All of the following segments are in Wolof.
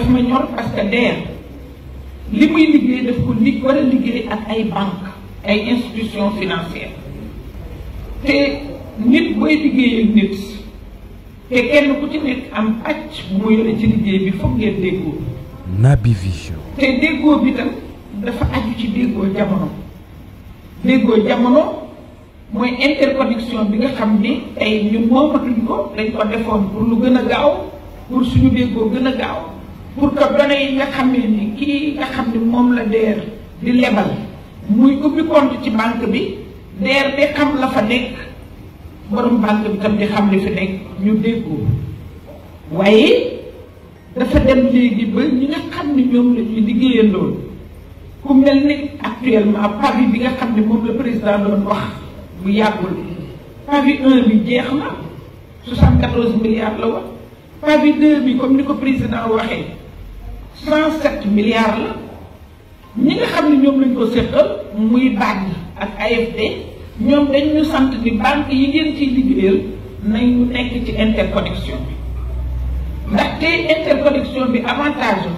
ma ñor parce que DER li muy liggéey daf ko war a liggéey ak ay banques ay institutions financières te nit booy liggéeyal nit te kenn ku ci nekk am pàcc bu mu yore ci liggéey bi foog ngeen déggoo. Naby Vision. te déggoo bi tam dafa aju ci déggoo jamono. déggoo jamono mooy interconnexion bi nga xam ni tey ñun moomatuñ ko dañ ko defoon pour lu gën a gaaw pour suñu déggoo gën a gaaw pour que données yi nga xam ne ni kii nga xam ni moom la DER di lebal muy ubbi compte ci banque bi DER de xam la fa nekk borom banque bi tam di xam li fi nekk ñu déggoo waaye dafa dem léegi ba ñi nga xam ni ñoom la ñuy liggéeyandoo ku mel ni actuellement pavi bi nga xam ne moom la président doon wax bu yàggul pavi 1 bi jeex na 74 milliards la wax pavi 2 bi comme ni ko président waxee 107 milliards la ñi nga xam ne ñoom lañ ko seqal muy BAD ak AFD ñoom dañ ñu sant ni banque yi ngeen ciy liggéeyal nañu nekk ci interconnexion bi ndaxte interconnexion bi avantage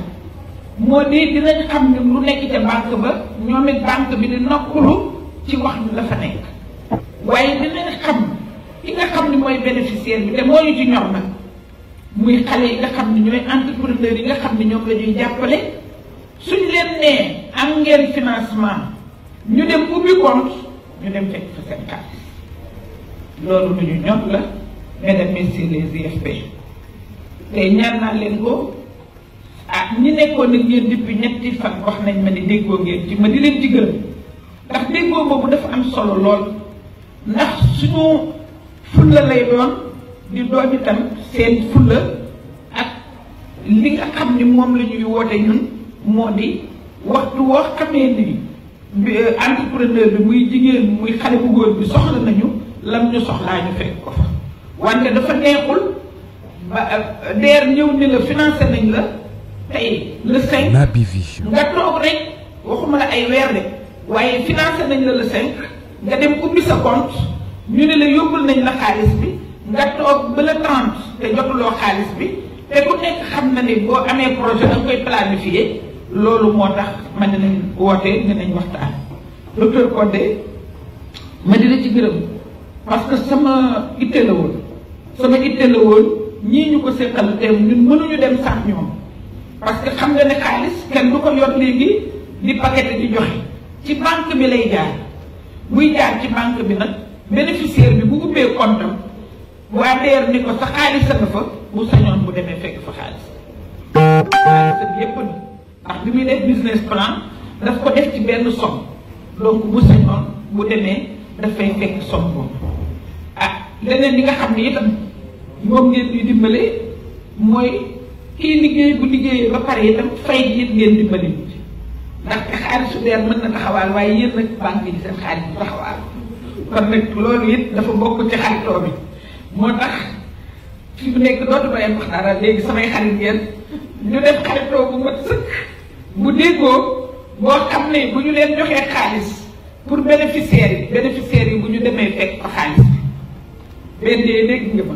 moo di dinañ xam ne lu nekk ca banque ba ñoom it banque bi di nokkalu ci wax ni la fa nekk waaye dinañ xam ki nga xam ne mooy bénéficiaire bi te moo ñu ci ñor nag muy xale yi nga xam ne ñooy entrepreneur yi nga xam ne ñoom la ñuy jàppale suñ leen nee am ngeen financement ñu dem ubbi compte ñu dem fekk fa seen xaalis loolu lu ñu ñor la mesdames messieurs les IFP te ñaan naa leen ko ñi nekkoon ak yéen depuis ñetti fan wax nañ ma ni déggoo ngeen ci ma di leen ci gërëm ndax déggoo boobu dafa am solo lool ndax suñu fulla lay doon di doon itam seen fulla ak li nga xam ni moom la ñuy woote ñun moo di waxtu woo xamee ni entrepreneur bi muy jigéen muy xale bu góor bi soxla nañu lam ñu soxlaa ñu fekk ko fa wante dafa neexul ba DER ñëw ni la financé nañ la tey le 5 Naby Vision. nga toog rek waxuma la ay weer de waaye financé nañ la le 5 nga dem ubbi sa compte ñu ne la yóbbul nañ la xaalis bi nga toog ba le 30 te jotuloo xaalis bi te ku nekk xam na ni boo amee projet da nga koy planifier loolu moo tax ma ne nañ woote ne nañ waxtaan. docteur Codé ma dina ci gërëm parce que sama itte la woon ñii ñu ko seqal te ñun mënuñu dem sax ñoom. parce que xam nga ne xaalis kenn du ko yor léegi di paquet di joxe ci banque bi lay jaar buy jaar ci banque bi nag bénéficiaire bi bu ubbee compte am waa DER ni ko sa xaalis a nga fa bu sañoon bu demee fekk fa xaalis xaalisam yépp na ndax bi muy def business plan daf ko def ci benn somme donc bu sañoon bu demee dafay fekk somme boobu leneen li nga xam ne itam moom ngeen di dimbale mooy kii liggéey bu liggéeyee ba pare itam fay gi it ngeen dimbali ndaxte xaalisu DER mën na taxawaal waaye yéen nag banque yi seen xaalis bu taxawaal kon nag loolu it dafa bokk ci xaritoo bi moo tax fi mu nekk dootu ma yem wax dara léegi samay xarit ngeen ñu def xaritoo bu mat sëkk bu déggoo boo xam ne bu ñu leen joxee xaalis pour bénéficiaires yi bu ñu demee fekk fa xaalis bi benn dégg nga ma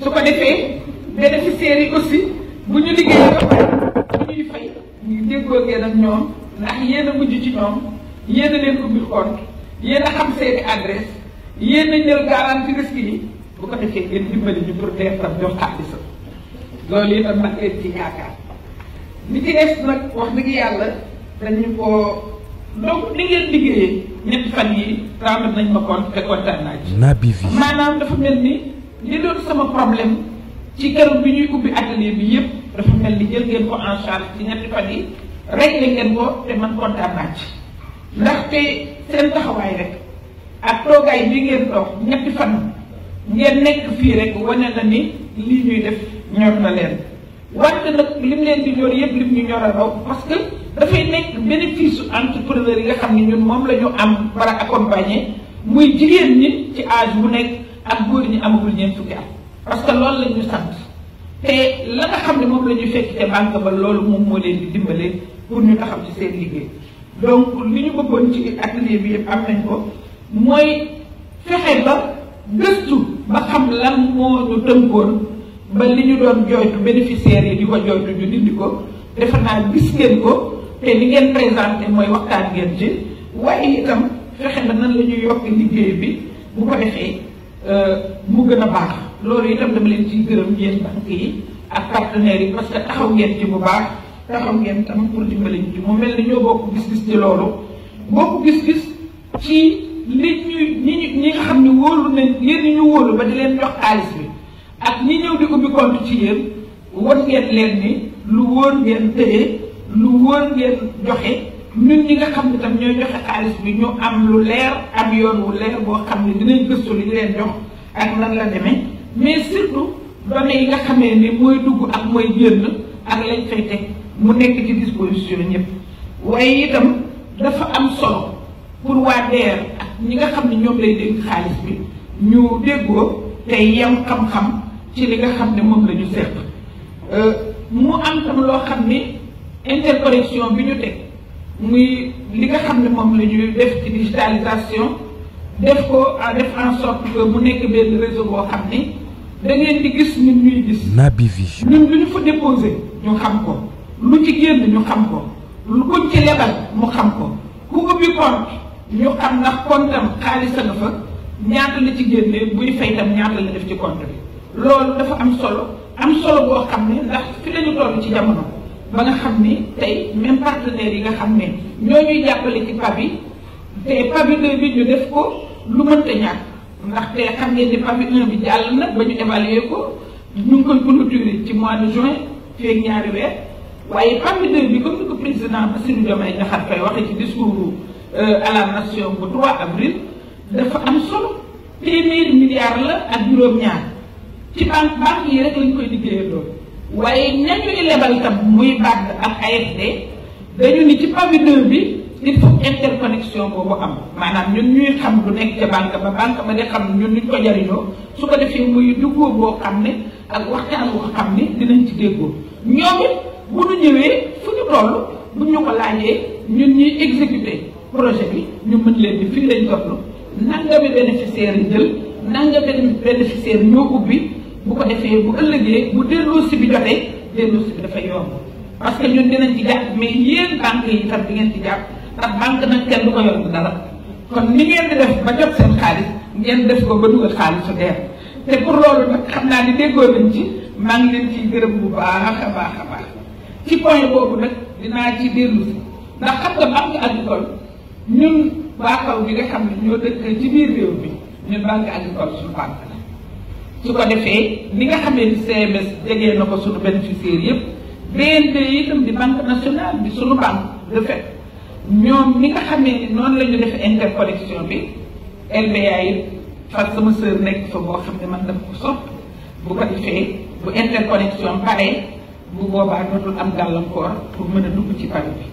su ko defee bénéficiaires yi aussi bu ñu liggéeyee ba pare bu ñuy fay ñu déggoo ngeen ak ñoom ndax yéen a mujj ci ñoom yéen a leen ubbi compte yéen a xam seeni adresse yéen a jël garantie risque yi bu ko defee ngeen dimbali ñu pour DER tam jox xaalisam loolu itam nag leen ci yaakaar li ci des nag wax dëgg yàlla dañu ko donc ni ngeen liggéeyee ñetti fan yi rendre nañ ma compte te kontaan naa ci. Naby Vision. maanaam dafa mel ni li doon sama problème ci keroog bi ñuy ubbi atelier bi yëpp dafa mel ni jël ngeen ko en charge ci ñetti fan yi réglé ngeen ko te man kontaan naa ci ndaxte seen taxawaay rek ak toogaay bi ngeen toog ñetti fan ngeen nekk fii rek wane na ni lii ñuy def ñor na leen wante nag lim leen di ñor yëpp lim ñu ñor a raw parce que dafay nekk bénéfice su entrepreneur yi nga xam ne ñun moom la ñu am war a accompagner muy jigéen ñi ci âge bu nekk ak góor ñi amagul ñeent fukki at parce que loolu la ñu sant te la nga xam ne moom la ñu fekk te banque ba loolu moom moo leen di dimbale pour ñu taxaw ci seen liggéey donc li ñu bëggoon ci atelier bi yëpp am nañ ko mooy fexe ba gëstu ba xam lan moo ñu tënkoon ba li ñu doon jooytu bénéficiaires yi di ko jooytu ñu dindi ko defe naa gis ngeen ko te li ngeen présenté mooy waxtaan ngeen ci waaye itam fexe na nan la ñuy yokk liggéey bi bu ko defee mu gën a baax loolu itam dama leen ciy gërëm yéen banque yi ak partenaires yi parce que taxaw ngeen ci bu baax taxaw ngeen tam pour dimbali ñu ci mu mel ni ñoo bokk gis-gis ci loolu bokk gis-gis ci li ñi nga xam ne wóolu nañ yéen ñu wóolu ba di leen jox xaalis bi ak ñi ñëw di ubbi compte ci yéen won ngeen leen ni lu wóor ngeen tëye lu wóor ngeen joxe ñun ñi nga xam ne tam ñooy joxe xaalis bi ñu am lu leer am yoon wu leer boo xam ne dinañ gëstu li ñu leen jox ak nan la demee mais surtout données yi nga xamee ni mooy dugg ak mooy génn ak lañ fay teg mu nekk ci disposition ñëpp waaye itam dafa am solo pour waa DER ak ñi nga xam ne ñoom lay dégg xaalis bi ñu déggoo te yem xam-xam ci li nga xam ne moom la ñu seq mu am tam loo xam ni interconnexion bi ñu teg muy li nga xam ne moom la ñuy def ci digitalisation def ko def en sorte que mu nekk benn réseau boo xam ni da ngeen di gis ñun ñuy gis. Naby Vision. ñun lu ñu fa déposé ñu xam ko lu ci génn ñu xam ko lu kuñ ci lebal mu xam ko ku ubbi compte ñu xam ndax compte am xaalis a nga fa ñaata la ci génnee buy fay tam ñaata la def ci compte bi. loolu dafa am solo boo xam ne ndax fi lañu toll ci jamono ba nga xam ni tey même partenaires yi nga xam ne ñoo ñuy jàppale ci PABI te PABI 2 bi ñu def ko lu mënta ñàkk ndaxte xam ngeen ni PABI 1 bi jàll na ba ñu évaluer ko ñu ngi koy clôturer ci mois de juin feeg ñaari weer waaye PABI 2 bi comme ni ko président Bassirou Diomaye Diakhar Faye waxee ci discours à la nation bu 3 avril dafa am solo téeméeri milliards la ak juróom-ñaar ci banque yi rek lañ koy liggéeyee loolu waaye ñañu lebal tam muy BAD ak AFD dañu ni ci PABI 2 bi il faut interconnexion boobu am maanaam ñun ñuy xam lu nekk ca banque ba di xam ñun ñu ko jariñoo su ko defee muy duggoo boo xam ne ak waxtaan boo xam ne dinañ ci déggoo ñoom it bu ñu ñëwee fu ñu toll bu ñu ko laajee ñun ñuy exécuter projet bi ñu mën leen di fii lañ toll nangami bénéficiaire yi jël nangami bénéficiaire ñoo ubbi bu ko defee bu ëllëgee bu delloosi bi jotee delloosi bi dafay yomb parce que ñun dinañ ci jàpp mais yéen banque yi tam di ngeen ci jàpp ndax banque nag kenn du ko yor dara kon ni ngeen di def ba jot seen xaalis ngeen def ko ba dugal xaalisu DER te pour loolu nag xam naa ni déggoo nañ ci maa ngi leen ciy gërëm bu baax a baax ci point boobu nag dinaa ci dellu si ndax xam nga banque agricole ñun baakaw bi nga xam ne ñoo dëkk ci biir réew mi ñun banque agricole suñu banque la su ko defee ni nga xamee ni CMS jegee na ko suñu bénéficiaires yëpp BND itam di banque nationale bi suñu banque de fait ñoom ni nga xamee ni noonu la ñu def interconnexion bi LBA yi far sama sœur nekk fa boo xam ne man dama ko sopp bu ko defee bu interconnexion pare bu boobaa dootul am gàllankoor pour mën a dugg ci PABI bi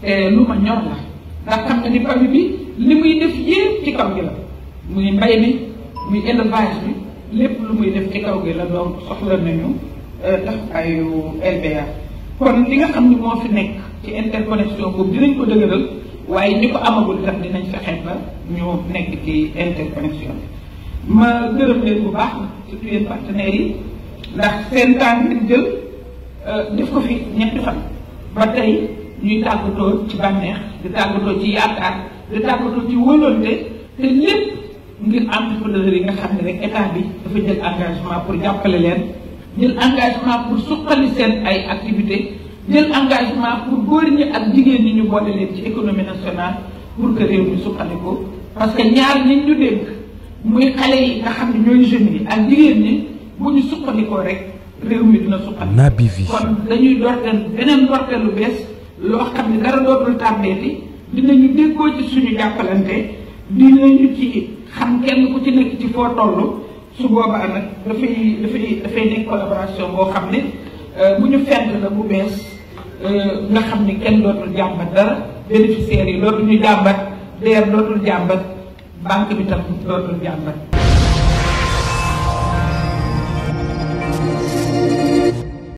te lu ma ñor la ndax xam nga ni PABI bi li muy def yépp ci kaw gi la muy mbay mi muy élevage bi lépp lu muy def ci kaw gi la donc soxla nañu taxawaayu LBA kon li nga xam ni moo fi nekk ci interconnexion boobu dinañ ko dëgëral waaye ñi ko amagul itam dinañ fexe ba ñu nekk ci interconnexion bi ma gërëm leen bu baax surtout yéen partenaires yi ndax seen temps ngeen jël def ko fi ñetti fan ba tey ñuy tàggatoo ci bànneex di tàggatoo ci yaakaar di tàggatoo ci wóolante te lépp ngir entrepreneur yi nga xam ne rek état bi dafa jël engagement pour jàppale leen jël engagement pour suqali seen ay activités jël engagement pour góor ñi ak jigéen ñi ñu boole leen ci économie nationale pour que réew mi suqali ko parce que ñaar ñi ñu dénk muy xale yi nga xam ne ñooy jeunes yi ak jigéen ñi bu ñu suqalikoo rek réew mi dina suqali. Naby Vision. kon dañuy dorteel beneen dorteel lu bees loo xam ne dara dootul tàmbeeti dinañu déggoo ci suñu jàppalante dinañu ci xam kenn ku ci nekk ci foo toll su boobaa nag dafay nekk collaboration boo xam ne bu ñu fent la bu bees nga xam ne kenn dootul jàmbat dara bénéficiaires yi dootul ñu jàmbat DER dootul jàmbat banque bi tam dootul jàmbat